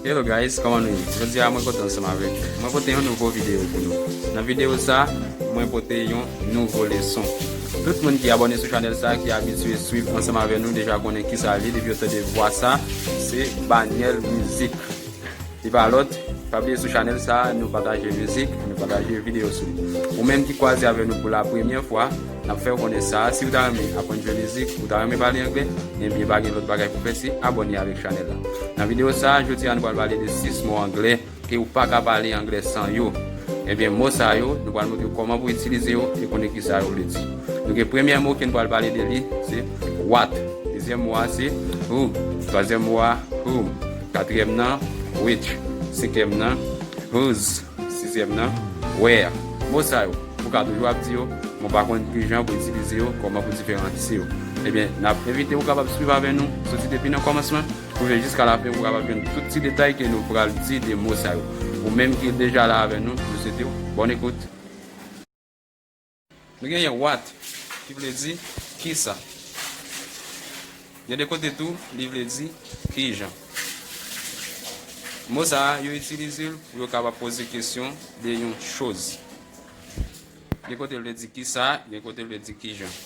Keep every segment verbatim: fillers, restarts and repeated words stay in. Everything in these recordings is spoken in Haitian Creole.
Hello guys, kòman nou ye? Jodi a mwen kontan ansanm avèk nou. Mwen pote yon nouvo videyo pou nou. Nan videyo sa, mwen pote yon nouvo leson. Tout moun ki abòne sou chanèl sa, ki abitye swiv ansanm avèk nou, deja konnen kisa l ye, depi yo tande vwa sa, se Banyèl Mizik. Li pa lòt, pa bliye sou chanèl sa, nou pataje mizik, nou pataje videyo sou li. Ou menm ki kwaze avèk nou pou la premyè fwa, n ap fè w konnen sa, si w ta renmen aprann jwe mizik, ou ta renmen pale anglè, ebyen pa gen lòt bagay pou fè, se abòne avèk chanèl la. Nan videyo sa, jodi a nou pral pale de sis mo anglè ke ou pa ka pale anglè san yo. Ebyen, mo sa yo, nou pral montre w kòman pou itilize yo e konnen kisa yo vle di. Nou gen premyè mo ke nou pral pale de li, se what. Dezyèm mo a se who. Twazyèm mo a whom. Katriyèm nan, which. Senkyèm nan, whose. Sizyèm nan, where. Mo sa yo, ou ka toujou ap di yo, men w pa konn kijan pou itilize yo, kòman pou diferansye yo. Ebyen, n ap envite w kapab swiv avèk nou, soti depi nan kòmansman, rive jiska lafen, pou w kapab jwenn tout ti detay ke nou pral di de mo sa yo. Ou menm ki deja la avèk nou, nou swete w bòn ekout. Nou genyen what, ki vle di kisa. Gen de kote tou, li vle di kijan. Mo sa a, yo itilize l pou yo kapab poze kesyon de yon choz. Gen kote l vle di kisa, gen kote l vle di kijan.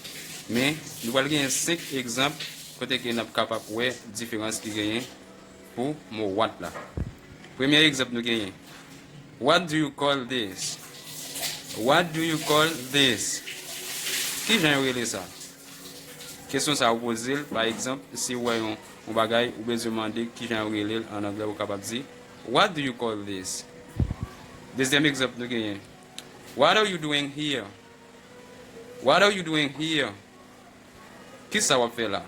Men, nou pral genyen senk egzanp kote ke n ap kapab wè diferans ki genyen pou mo what la. Premye egzanp nou genyen. What do you call this? What do you call this? Kijan yo rele sa? Kesyon sa a ou poze l, pa egzanp, si w wè yon, yon bagay, ou bezwen mande kijan yo rele l an anglè, ou kapab di, what do you call this? Dezyèm egzanp nou genyen. What are you doing here? What are you doing here? Kisa w ap fè la?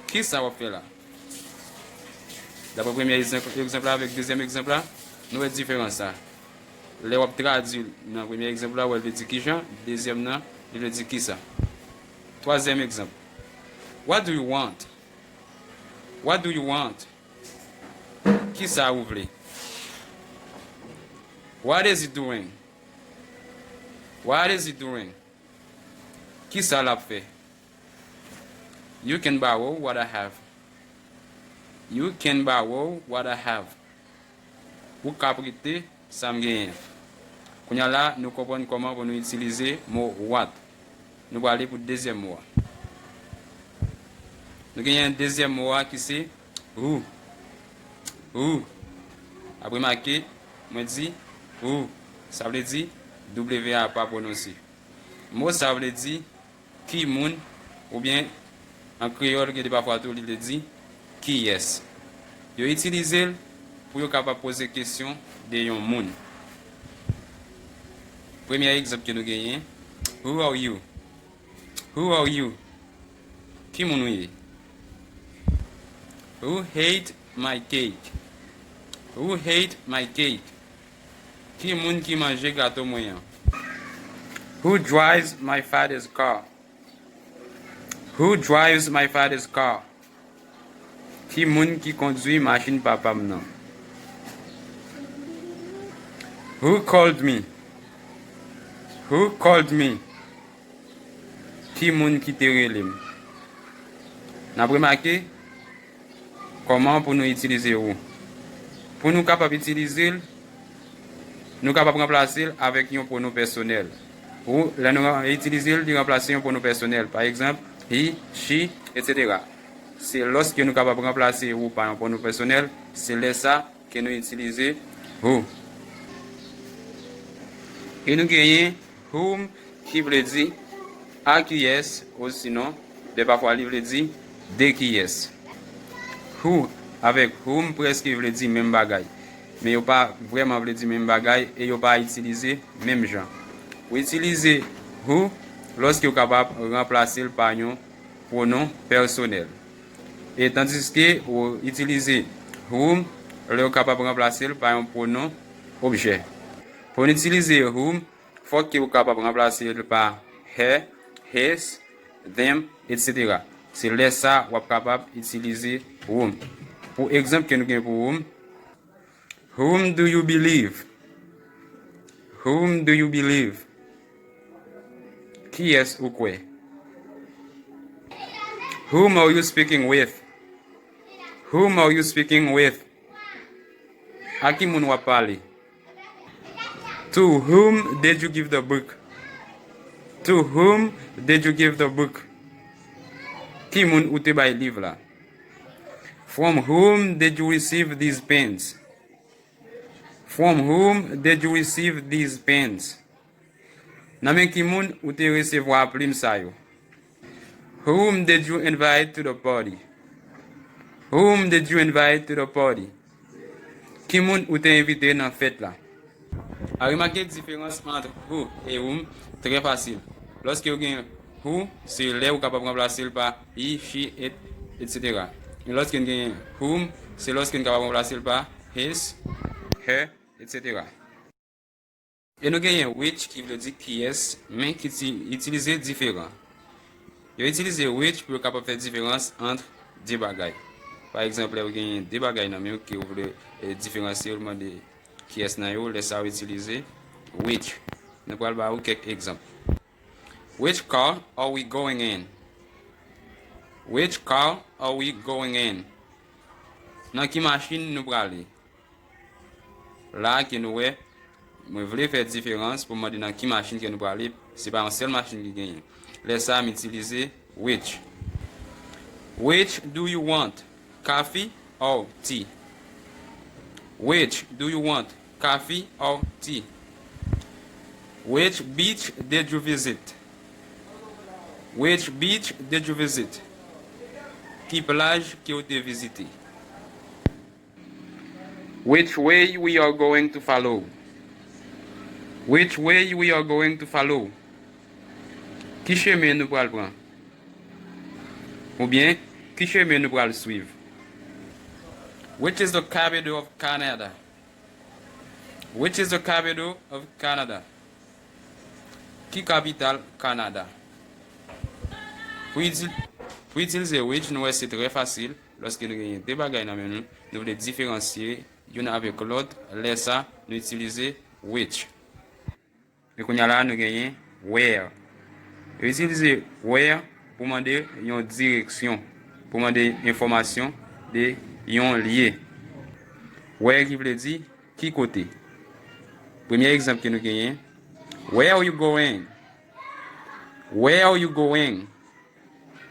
Kisa w ap fè la? Daprè premye egzanp, egzanp la avèk dezyèm egzanp la, nou wè diferans sa. Lè w ap tradui l nan premye egzanp la, ou wè l vle di kijan, dezyèm nan, li vle di kisa. Twazyèm egzanp. What do you want? What do you want? Kisa ou vle? What is he doing? What is he doing? Kisa l ap fè? You can borrow what I have. You can borrow what I have. Ou ka prete sa m genyen. Kounye a la, nou konprann kòman pou nou itilize mo what. Nou prale pou dezyèm mo a. Nou genyen dezyèm mo a ki se who. Who. Ap remake, mwen di who. Sa vle di W a pa pwononse. Mo sa vle di ki moun, oubyen an kreyòl, gen de pafwa tou, li vle di kiyès. Yo itilize l pou yo kapab poze kesyon de yon moun. Premye egzanp ke nou genyen, who are you? Who are you? Ki moun ou ye? Who ate my cake? Who ate my cake? Ki moun ki manje gato mwen an? Who drives my father's car? Who drives my father's car? Ki moun ki kondwi machin papa m nan? Who called me? Who called me? Ki moun ki te rele m? N ap remake kòman pou nou itilize who. Pou nou kapab itilize l, nou kapab ranplase l avèk yon pwonon pèsonèl. Who, lè nou ran-, itilize l, li ranplase yon pwonon pèsonèl. Pa egzanp, he, she, etsetera. Se lòske nou kapab ranplase who pa yon pwonon pèsonèl, se lè sa ke nou itilize who. E nou genyen whom, ki vle di a kiyès, osinon, de pafwa li vle di de kiyès. Who avèk whom prèske vle di menm bagay, men yo pa vrèman vle di menm bagay e yo pa itilize menm jan. Ou itilize who lòske ou kapab ranplase l pa yon pwonon pèsonèl. E tandiske ou itilize whom lè ou kapab ranplase l pa yon pwonon objè. Pou n itilize whom, fòk ke ou kapab ranplase l pa her, his, them, etsetera. Se lè sa w ap kapab itilize whom. Pou egzanp ke nou gen pou whom, whom do you believe? Whom do you believe? Kiyès ou kwè? Whom are you speaking with? Whom are you speaking with? A ki moun w ap pale? To whom did you give the book? To whom did you give the book? Ki moun ou te bay liv la? From whom did you receive these pens? From whom did you receive these pens? Nan men ki moun ou te resevwa plim sa yo? Whom did you invite to the party? Whom did you invite to the party? Ki moun ou te envite nan fèt la? A remake diferans ant who e whom trè fasil. Lòske w gen who, se lè ou kapab ranplase l pa he, she, it, etsetera. E lòske n gen whom, se lòske n kapab ranplase l pa his, her, etsetera. E nou genyen which ki vle di kiyès, men ki ti, itilize diferan. Yo itilize which pou yo kapab fè diferans ant de bagay. Pa egzanp, lè ou genyen de bagay nan men w ke ou vle, eh, diferansye, ou mande kiyès nan yo, lè sa a ou itilize which. Nou pral ba ou kèk egzanp. Which car are we going in? Which car are we going in? Nan ki machin nou prale? La ke nou wè, mwen vle fè diferans pou m mande nan ki machin ke nou prale, se pa yon sèl machin ki genyen. Lè sa a, m itilize which. Which do you want? Coffee or tea? Which do you want? Coffee or tea? Which beach did you visit? Which beach did you visit? Ki plaj ke w te vizite? Which way we are going to follow? Which way we are going to follow? Ki chemen nou pral pran? Oubyen, ki chemen nou pral swiv? Which is the capital of Canada? Which is the capital of Canada? Ki kapital Kanada? Pou itil-, pou itilize which, nou wè se trè fasil. Lòske nou genyen de bagay nan men nou, nou vle diferansye youn avèk lòt, lè sa, nou itilize which. E kounye a la, nou genyen where. Yo itilize where pou mande yon direksyon, pou mande enfòmasyon de yon lye. Where ki vle di ki kote. Premye egzanp ke nou genyen, where are you going? Where are you going?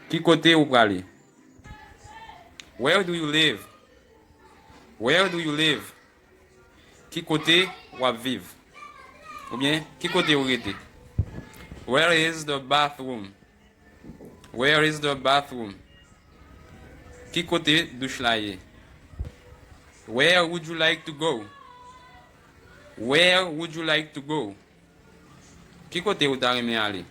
Ki kote ou prale? Where do you live? Where do you live? Ki kote w ap viv? Oubyen, ki kote ou rete? Where is the bathroom? Where is the bathroom? Ki kote douch la ye? Where would you like to go? Where would you like to go? Ki kote ou ta renmen ale?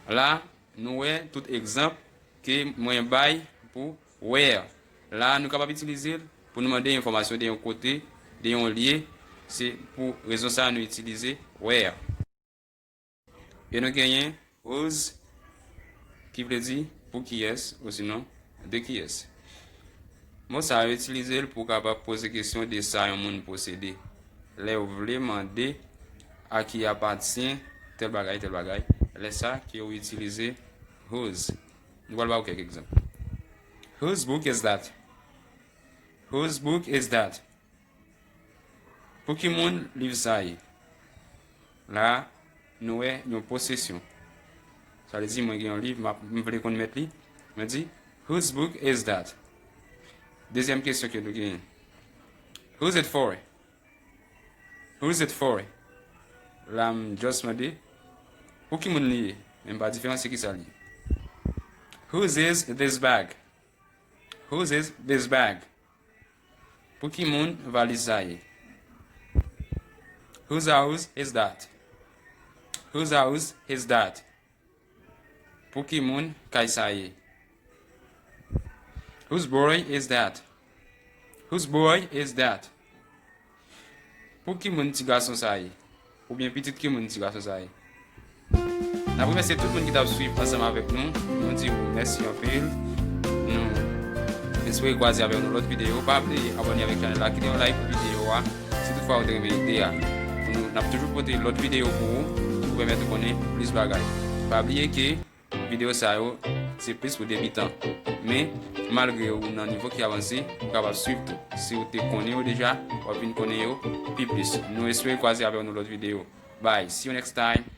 La, nou wè tout egzanp ke mwen bay pou where. La, nou kapab itilize l pou nou mande enfòmasyon de yon kote, de yon lye. Se pou rezon sa a nou itilize where. E nou genyen whose, ki vle di pou kiyès, osinon de kiyès. Mo sa a, yo itilize l pou w kapab poze kesyon de sa yon moun posede. Lè w vle mande à qui appartient tèl bagay, tèl bagay, lè sa ke w itilize whose. Nou pral ba w kèk egzanp. Whose book is that? Whose book is that? Pou ki moun liv sa ye? La, nou wè yon posesyon. Sa vle di, mwen gen yon liv, m ap, m vle konn mèt li. Mwen di, whose book is that? Dezyèm kesyon ke nou genyen. Who's it for? Who's it for? La, m just mande, pou ki moun li ye? Men m pa diferansye ki sa li ye. Whose is this bag? Whose is this bag? Pou ki moun valiz sa ye? Whose house is that? Whose house is that? Pou ki moun kay sa ye? Whose boy is that? Whose boy is that? Pou ki moun ti gason sa ye? Oubyen pitit ki moun ti gason sa ye? N ap remèsye tout moun ki t ap swiv ansanm avèk nou. Nou di w mèsi anpil. Nou espere kwaze avèk nou lòt videyo. Pa bliye abòne avèk chanèl la, kite yon like pou videyo a. Si toutfwa ou te renmen ide a, pou nou, n ap toujou pote lòt videyo pou ou, pou pèmèt ou konnen plis bagay. Pa bliye ke videyo sa yo, se plis pou debitan. Men, malgre ou nan nivo ki avanse, ou kapab swiv tou. Si ou te konnen yo deja, w ap vin konnen yo pi plis. Nou espere kwaze avè w nan lòt videyo. Bye, see you next time.